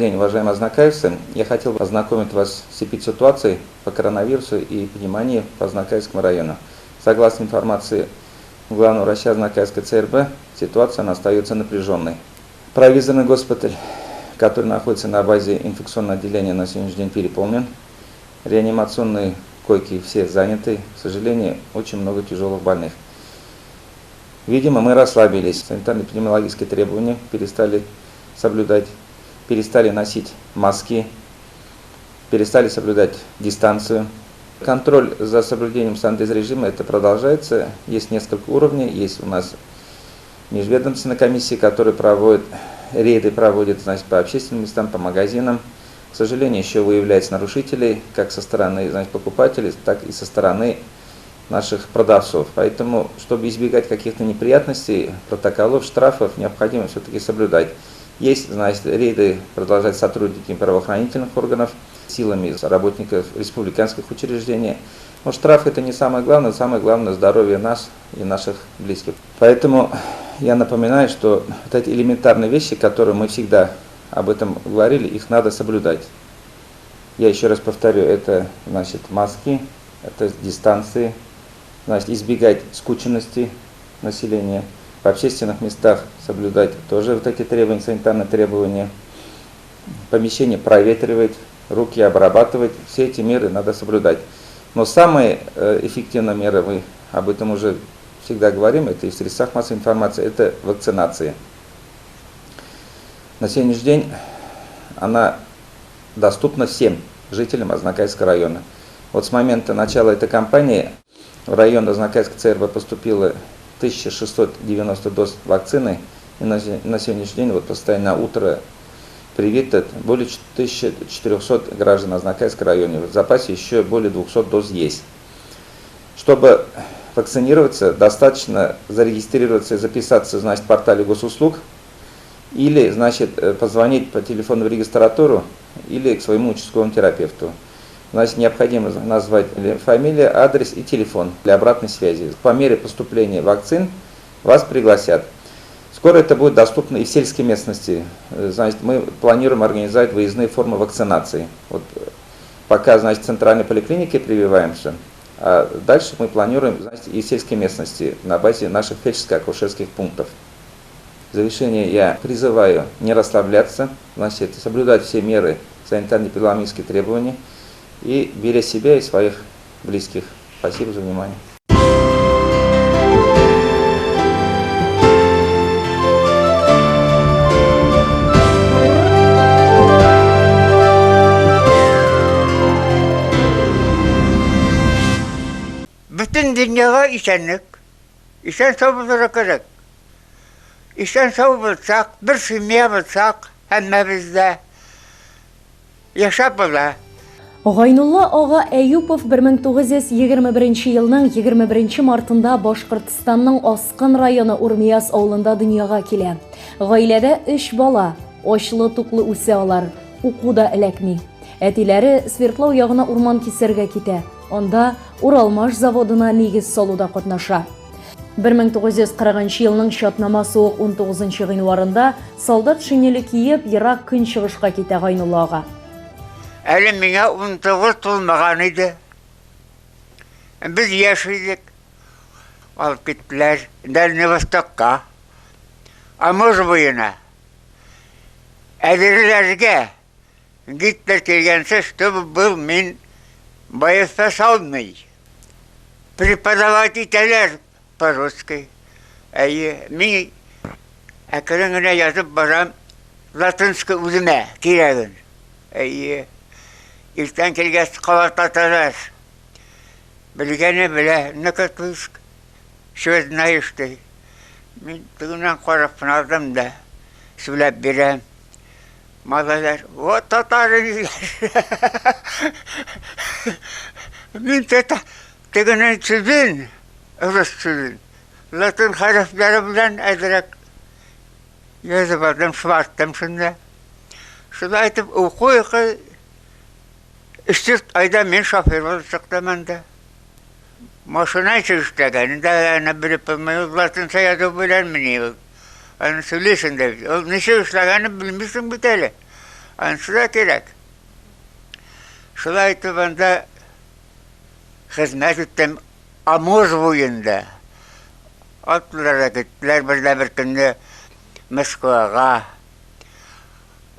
Добрый день, уважаемые азнакаевцы. Я хотел бы ознакомить вас с эпидситуацией по коронавирусу и пневмонии по Азнакаевскому району. Согласно информации главного врача Азнакаевской ЦРБ, ситуация она остается напряженной. Провизорный госпиталь, который находится на базе инфекционного отделения, на сегодняшний день переполнен. Реанимационные койки все заняты. К сожалению, очень много тяжелых больных. Видимо, мы расслабились. Санитарно-эпидемиологические требования перестали соблюдать, перестали носить маски, перестали соблюдать дистанцию. Контроль за соблюдением санэпидрежима это продолжается. Есть несколько уровней. Есть у нас межведомственная комиссия, которая проводит рейды, проводит, значит, по общественным местам, по магазинам. К сожалению, еще выявляется нарушителей, как со стороны, значит, покупателей, так и со стороны наших продавцов. Поэтому, чтобы избегать каких-то неприятностей, протоколов, штрафов, необходимо все-таки соблюдать. Есть, значит, рейды продолжать сотрудники правоохранительных органов, силами работников республиканских учреждений. Но штраф это не самое главное, самое главное здоровье нас и наших близких. Поэтому я напоминаю, что вот эти элементарные вещи, которые мы всегда об этом говорили, их надо соблюдать. Я еще раз повторю, это, значит, маски, это дистанции, значит, избегать скученности населения. В общественных местах соблюдать тоже вот эти требования, санитарные требования. Помещение проветривать, руки обрабатывать. Все эти меры надо соблюдать. Но самые эффективные меры, мы об этом уже всегда говорим, это и в средствах массовой информации, это вакцинация. На сегодняшний день она доступна всем жителям Азнакаевского района. Вот с момента начала этой кампании в район Азнакаевской ЦРБ поступило 1690 доз вакцины, и на сегодняшний день вот постоянно на утро привито более 1400 граждан Азнакаевского района. В запасе еще более 200 доз есть. Чтобы вакцинироваться, достаточно зарегистрироваться и записаться, значит, в портале госуслуг, или, значит, позвонить по телефону в регистратуру или к своему участковому терапевту. Значит, необходимо назвать фамилию, адрес и телефон для обратной связи. По мере поступления вакцин вас пригласят. Скоро это будет доступно и в сельской местности. Значит, мы планируем организовать выездные формы вакцинации. Вот пока, значит, в центральной поликлинике прививаемся, а дальше мы планируем, значит, и в сельской местности на базе наших фельдшерско-акушерских пунктов. В завершение я призываю не расслабляться, значит, соблюдать все меры санитарно-эпидемиологические требования и беречь себя и своих близких. Спасибо за внимание. Бөтен дөньяга исәнлек. Исән сау булырга кирәк. Исән сау булсак, бер семья булсак, һәммәбез дә яшәп була. Гайнулла ага Әюпов 1921 елның 21 мартында Башкортстанның Аскын районы Урмияз авылында дөньяга килә. Гаиләдә өч бала, ачлы-туклы үсә алар, уку да эләкми. Әтиләре Свердлау ягына урман кисәргә китә. Анда Уралмаш заводына нигез салуда катнаша. 1940 елның чатнама суык 19 гыйнварында солдат шинеле киеп, ерак көнчыгышка китә Гайнулла ага. Әле миңа 19 тулмаган иде. Без яшь идек. Алып киттеләр Дальний Востокка. Амур буена. Әзерләргә Гитлер килгәнче, чтобы был мин боеспособный. Преподавать итәләр по-русски. Әйе, мин әкрен генә язып барам латынский үземә кирәген. Әйе. Иртән килгәч кабатлаталар. Белгәне белә, ну-ка слышь, что знаешь ты? Мин тегеннән карап кына алдым да сөйләп бирәм. Малайлар, вот татары Мин тата тегенең сүзен, рус сүзен, латин хәрефләре белән әзрәк язып алдым, шварттым шунда. Шулай итеп уку-уку өч-дүрт айда мин шофер булып чыктым анда. Машина эшләгәнен дә аны белеп булмый, ул латинча язу беләнмени ул. Аны сөйлисең дә бит. Ул ничек эшләгәнен белмисең бит әле. Анысы да кирәк. Шулай итеп анда хезмәт иттем Амур буенда. Атлылар да киттеләр бер дә бер көнне Москвага.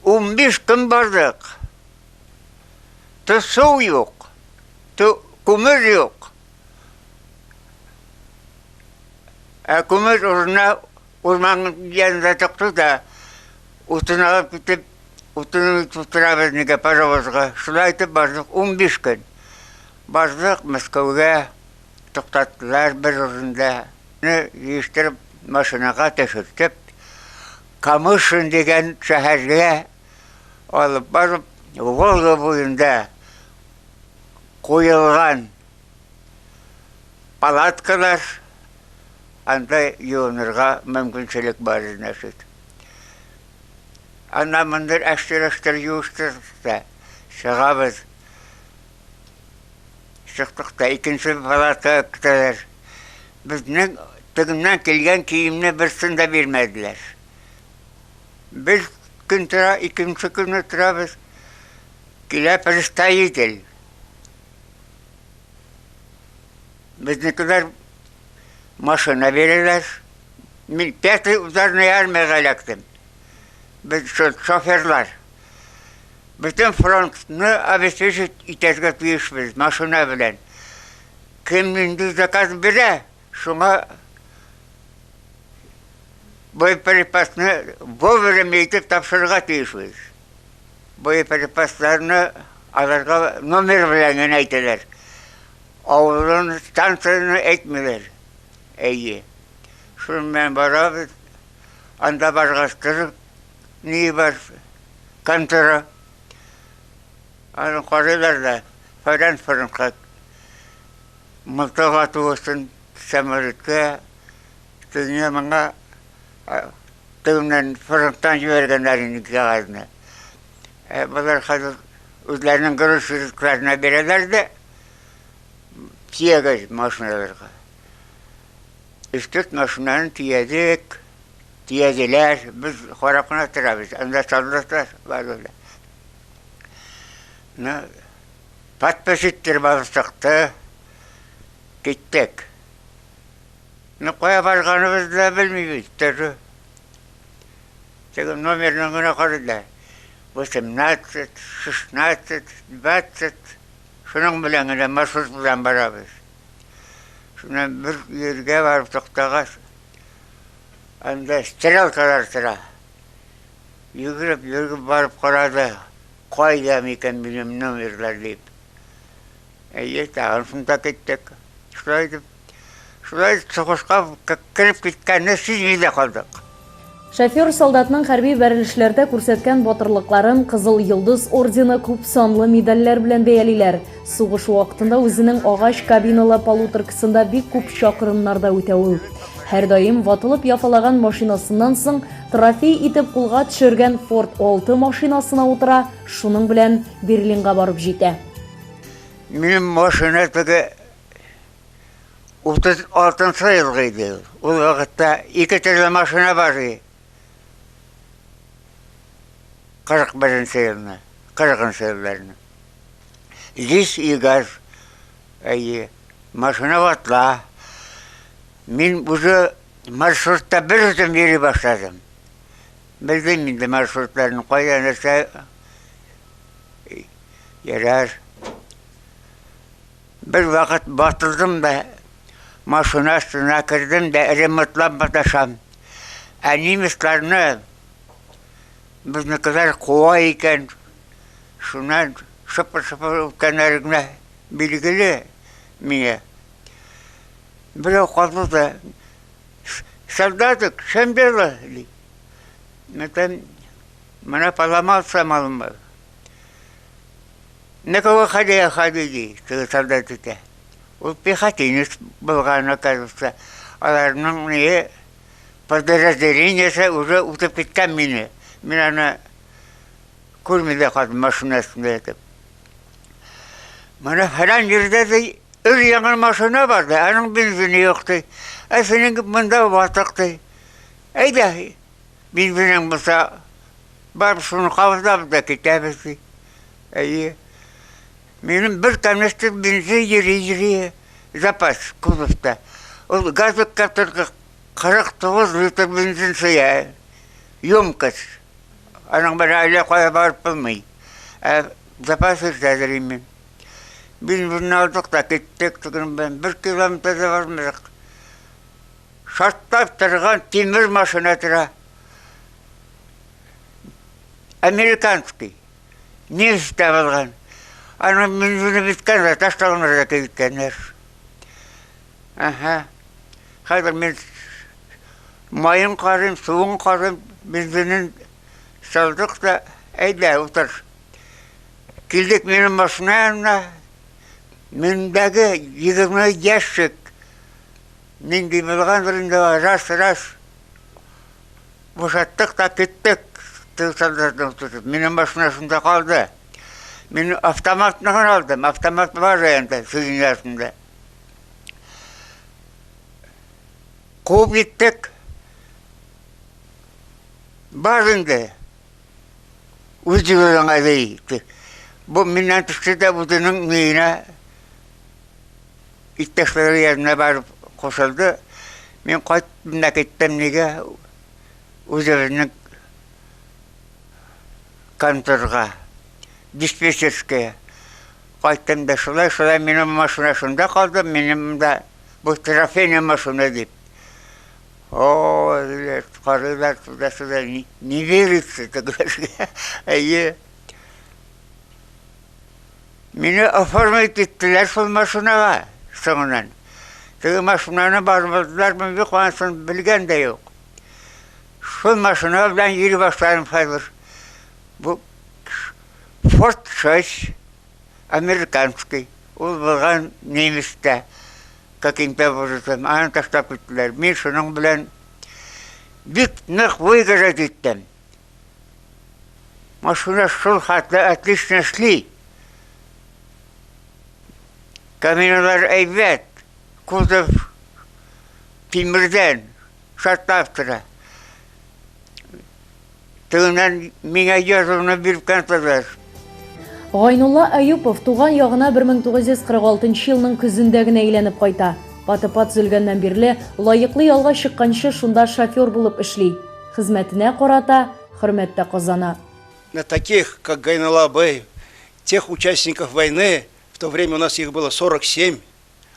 15 көн бардык. То су юк, то күмер юк. Ә күмер урынына урман янында чыкты да, утын алып китеп, утын тутырабыз нигә паровозга. Шулай итеп бардык 15 көн. Бардык Мәскәүгә, туктаттылар бер урында. Җыештырып машинага төшертеп, Камышин дигән шәһәргә алып барып, Волга буенда куелган палаткалар, анда юынырга мөмкинчелек бар, значит. Аннан монда әштер-әштер юыштырдык та, чыгабыз. Чыктык та, икенче палаткага көтәләр. Безнең тегеннән килгән киемне берсен дә бирмәделәр. Бер көн тора, икенче көнне торабыз. Килә представитель. Безнекеләр машина бирәләр. Мин пятый ударный армиягә эләктем. Без шоферлар. Бөтен фронтны обеспечить итәргә тиешбез машина белән. Кем нинди заказ бирә, шуңа боеприпасны вовремя итеп тапшырырга тиешбез. Боеприпасларны аларга номер белән генә әйтәләр. Авылын, станцияне әйтмиләр. Әйе. Шуның белән барабыз. Анда баргач торып, ни бар, контора. Аны карыйлар да, фәлән фронтка мылтык ату өчен самолетка тегеңә моңа тегеннән фронттан җибәргәннәр инде кәгазьне. Ә болар хәзер үзләренең грузчикларына бирәләр дә төягез машиналарга. Өч-дүрт машинаны төядек, төяделәр. Без карап кына торабыз. Анда солдатлар бар да. Ну, подпись иттереп алып чыкты. Киттек. Ну, кая барганыбызны да белмибез тоже. Теге номерны гына карады. 18, 16, 20. Шуның белән генә маршрут белән барабыз. Шуннан бер җиргә барып туктагач, анда стрелкалар тора. Йөгереп, йөгереп барып карады, кайда микән минем номерлар дип. Әйе, тагын шунда киттек. Шулай итеп, шулай сугышка кереп киткәнне сизми дә калдык. Шофер солдатның хәрби бәрелешләрдә күрсәткән батырлыкларын Кызыл Йолдыз ордены күп санлы медальләр белән бәялиләр. Сугыш вакытында үзенең агач кабиналы полуторкасында бик күп чакрымнарда үтә ул. Һәрдаим ватылып яфалаган машинасыннан соң трофей итеп кулга төшергән Форд 6 машинасына утыра, шуның белән Берлинга барып җитә. Минем машина теге 36 елгы иде. Ул вакытта ике төрле машина бар иде. 41 елны, 40 елларны. Лис и газ. Әйе, машина ватла. Мин уже маршрутта бер үзем йөри башладым. Белдем инде маршрутларны, кайда нәрсә ярар. Бер вакыт батылдым да, машина астына кердем дә ремонтлап маташам. Ә немецларны безнекеләр куа икән. Шуннан шыпыр-шыпыр үткәннәре генә билгеле миңа. Берәү калды да, солдатик, чем дело? ди. Мәтән, менә поломался малым. На кого ходи, ходи, ди, теге солдат итә. Ул пехотинец булган, оказывается. Аларның ние подразделениесе уже үтеп киткән мине. Мин аны күрми дә калдым машина өстендә ятып. Менә фәлән җирдә ди, өр яңа машина бар ди, аның бензины юк ди. Ә синең монда ватык ди. Әйдә, бензиның булса. Барып шуны кабызлабыз да китәбез, ди. Әйе. Минем бер канистр бензин йөри-йөри запас кузовта. Ул газикка только 49 литр бензин сыя. Емкость. Аның белән әллә кая барып булмый. Ә запас йөртәдер мин. Бензинны алдык та киттек, тегенең белән бер километр да бармадык. Шартлап торган тимер машина тора. Американский. Немец табылган. Аның бензины беткән дә ташлаганнар да киткәннәр. Ага. Хәзер мин маен карыйм, суын карыйм, бензинын салдык та, әйдә, утыр. Килдек минем машина янына. Миндәге 20 ящик нинди булгандыр инде, раз, раз. Бушаттык та киттек. Теге солдатны утыртып. Минем машина шунда калды. Мин автоматны гына алдым. Автомат бар инде сиденьясында. Куып җиттек. Бар инде. Үз юлыңа ди. Бу миннән төште дә үзенең миенә иптәшләре янына барып кушылды. Мин кайттым да киттем нигә? Үзебезнең конторга, диспетчерская. Кайттым да шулай, шулай минем машина шунда калды, минем дә бу трофейный машина дип. О, диләр, карыйлар туда-сюда, не верится тегеләргә. Әйе. Мине оформить иттеләр шул машинага соңыннан. Теге машинаны барып алдылармы, юк, анысын белгән дә юк. Шул машина белән йөри башладым хәзер. Бу Форд 6 американский. Ул булган немецтә. Каким-то образом аны ташлап киттеләр. Мин шуның белән бик нык выиграть иттем. Машина шул хәтле отлично эшли. Камералар әйбәт. Кузов тимердән шартлап тора. Тегеннән миңа язуны биреп кенә Гайнулла Әюпов туган ягына 1946 елның көзендә генә әйләнеп кайта. Патыпа төзелгәннән бирле лаеклы ялга чыкканчы шунда шофер булып эшли. Хезмәтенә карата хөрмәт тә казана. На таких, как Гайнулла абый, тех участников войны, в то время у нас их было 47,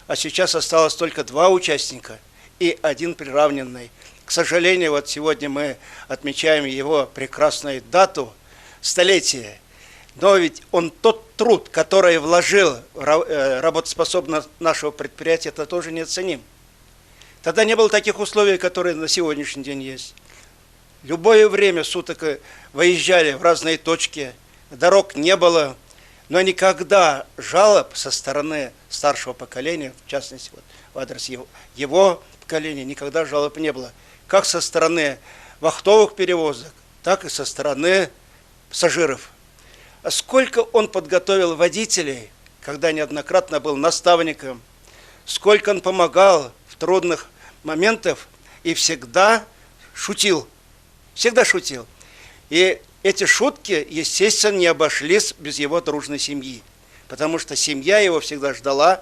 а сейчас осталось только два участника и один приравненный. К сожалению, вот сегодня мы отмечаем его прекрасную дату, столетие. Но ведь он тот труд, который вложил в работоспособность нашего предприятия, это тоже неоценим. Тогда не было таких условий, которые на сегодняшний день есть. Любое время суток выезжали в разные точки, дорог не было, но никогда жалоб со стороны старшего поколения, в частности, вот, в адрес его, его поколения, никогда жалоб не было. Как со стороны вахтовых перевозок, так и со стороны пассажиров. А сколько он подготовил водителей, когда неоднократно был наставником, сколько он помогал в трудных моментах и всегда шутил. Всегда шутил. И эти шутки, естественно, не обошлись без его дружной семьи. Потому что семья его всегда ждала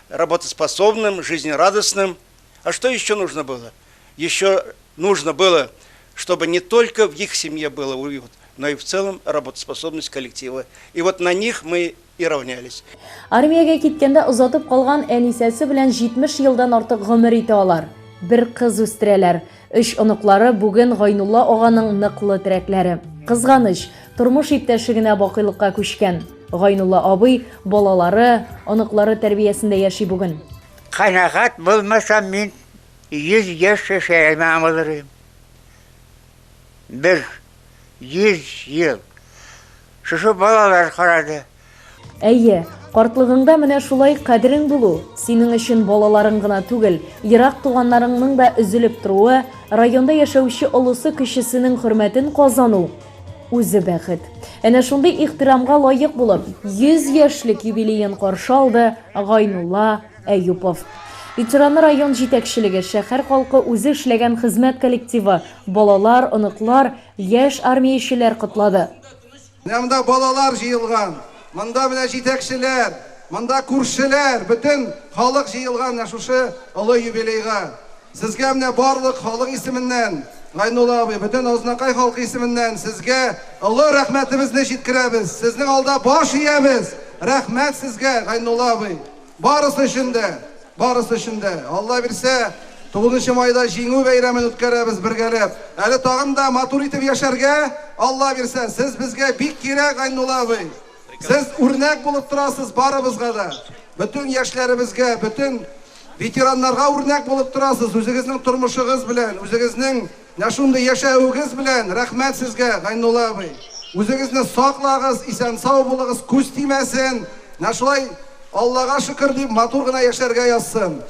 работоспособным, жизнерадостным. А что еще нужно было? Еще нужно было, чтобы не только в их семье было уют, но и в целом работоспособность коллектива. И вот на них мы и равнялись. Армиягә киткәндә озатып калган Әнисәсе белән 70 елдан артык гомер итә алар. Бер кыз үстерәләр. Өч оныклары бүген Гайнулла аганың ныклы терәкләре. Кызганыч, тормыш иптәше генә бакыйлыкка күчкән. Гайнулла абый балалары, оныклары тәрбиясендә яши бүген. Канәгать булмасам, мин 100 яшь яшәй алмаган булыр идем. Бер 100 ел. Шушы балалар карады. Әйе, картлыгыңда менә шулай кадерең булу, синең өчен балаларың гына түгел, ерак туганнарыңның да өзелеп торуы, районда яшәүче олысы-кечесенең хөрмәтен казану, үзе бәхет. Әнә шундый ихтирамга лаек булып, 100 яшьлек юбилеен каршы алды Гайнулла Әюпов. Ветеранны район җитәкчелеге, шәһәр халкы үзе эшләгән хезмәт коллективы, балалар, оныклар, яшь армиячеләр котлады. Менә монда балалар җыелган, монда менә җитәкчеләр, монда күршеләр, бөтен халык җыелган менә шушы олы юбилейга. Сезгә менә барлык халык исеменнән, Гайнулла абый, бөтен Азнакай халкы исеменнән сезгә олы рәхмәтебезне җиткерәбез, сезнең алда баш иябез. Рәхмәт сезгә, Гайнулла абый. Барысы өчен дә, барысы өчен дә. Алла бирсә, тугызынчы майда Җиңү бәйрәмен үткәрәбез бергәләп. Әле тагын да матур итеп яшәргә, Алла бирсә. Сез безгә бик кирәк, Гайнулла абый. Сез үрнәк булып торасыз барыбызга да. Бөтен яшьләребезгә, бөтен ветераннарга үрнәк булып торасыз үзегезнең тормышыгыз белән, үзегезнең менә шундый яшәвегез белән. Рәхмәт сезгә, Гайнулла абый. Үзегезне саклагыз, исән-сау булыгыз, күз тимәсен. Менә шулай Аллага шөкер дип матур гына яшәргә язсын.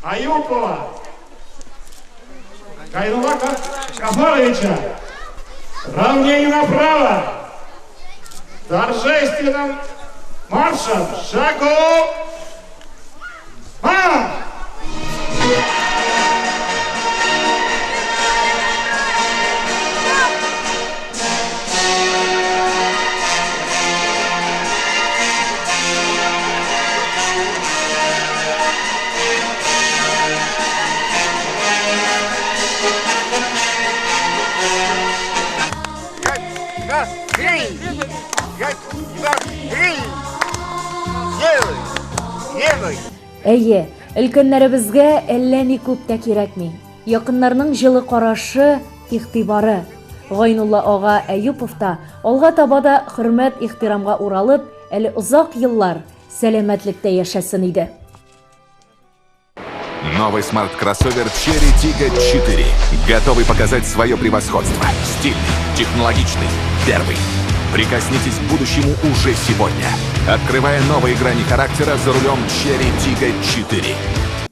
Аюпова Гайнулла Гафаровича равнение направо торжественным маршем шагом марш! Раз, три, раз, два, три. Левый, левый. Әйе, өлкәннәребезгә әллә ни күп тә кирәкми. Якыннарның җылы карашы, игътибары. Гайнулла ага Әюпов та алга таба да хөрмәт-ихтирамга уралып, әле озак еллар сәламәтлектә яшәсен иде. Новый смарт-кроссовер Chery Tiggo 4. Готовый показать свое превосходство. Стильный, технологичный, первый. Прикоснитесь к будущему уже сегодня. Открывая новые грани характера за рулем Chery Tiggo 4.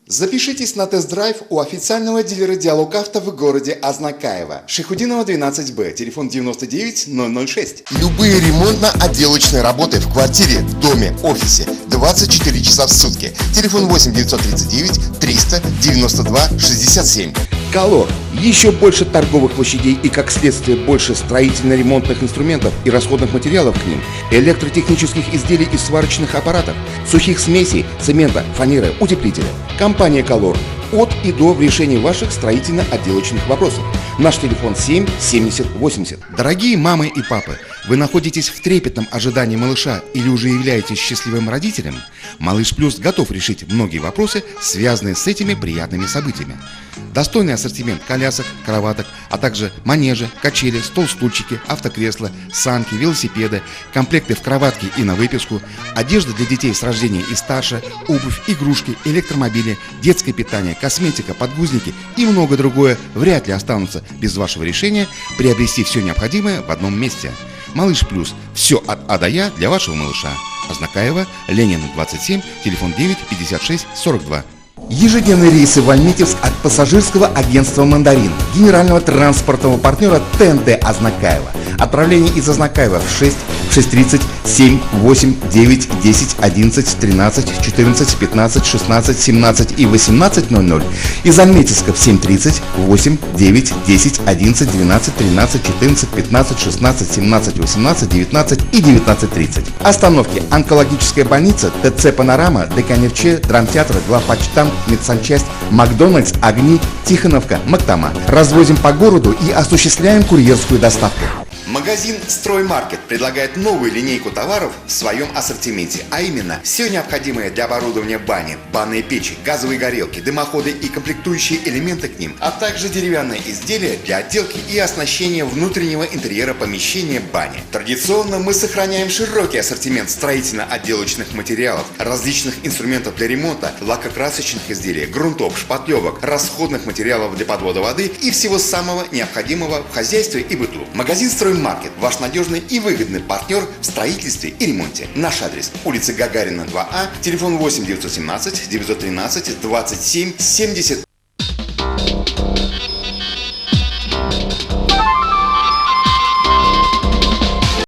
Запишитесь на тест-драйв у официального дилера «Диалог Авто» в городе Азнакаево. Шайхутдинова, 12Б, телефон 99 006. Любые ремонтно-отделочные работы в квартире, в доме, офисе 24 часа в сутки. Телефон 8 939 392 67. Колор. Еще больше торговых площадей и, как следствие, больше строительно-ремонтных инструментов и расходных материалов к ним, электротехнических изделий и сварочных аппаратов, сухих смесей, цемента, фанеры, утеплителя. Компания «Колор». От и до в решении ваших строительно-отделочных вопросов. Наш телефон 7 70 80. Дорогие мамы и папы, вы находитесь в трепетном ожидании малыша или уже являетесь счастливым родителем? Малыш Плюс готов решить многие вопросы, связанные с этими приятными событиями. Достойный ассортимент колясок, кроваток, а также манежи, качели, стол-стульчики, автокресла, санки, велосипеды, комплекты в кроватке и на выписку, одежда для детей с рождения и старше, обувь, игрушки, электромобили, детское питание, косметика, подгузники и многое другое вряд ли останутся без вашего решения приобрести все необходимое в одном месте. Малыш Плюс. Все от А до Я для вашего малыша. Азнакаево, Ленина, 27, телефон 9 56 42. Ежедневные рейсы в Альметьевск от пассажирского агентства «Мандарин», генерального транспортного партнера ТНТ Азнакаево. Отправление из Азнакаева в 6, в 6:30, 7, 8, 9, 10, 11, 13, 14, 15, 16, 17 и 18:00. Из Альметьевска в 7:30, 8, 9, 10, 11, 12, 13, 14, 15, 16, 17, 18, 19 и 19:30. Остановки: Онкологическая больница, ТЦ «Панорама», ДКНРЧ, Драмтеатр, Главпочтамт, Медсанчасть, Макдональдс, Огни, Тихоновка, Мактама. Развозим по городу и осуществляем курьерскую доставку. Магазин «Строймаркет» предлагает новую линейку товаров в своем ассортименте, а именно все необходимое для оборудования бани, банные печи, газовые горелки, дымоходы и комплектующие элементы к ним, а также деревянные изделия для отделки и оснащения внутреннего интерьера помещения бани. Традиционно мы сохраняем широкий ассортимент строительно-отделочных материалов, различных инструментов для ремонта, лакокрасочных изделий, грунтов, шпатлевок, расходных материалов для подвода воды и всего самого необходимого в хозяйстве и быту. Магазин «Строймаркет» – ваш надежный и выгодный партнер в строительстве и ремонте. Наш адрес: улица Гагарина, 2А, телефон 8 917 913 27 70.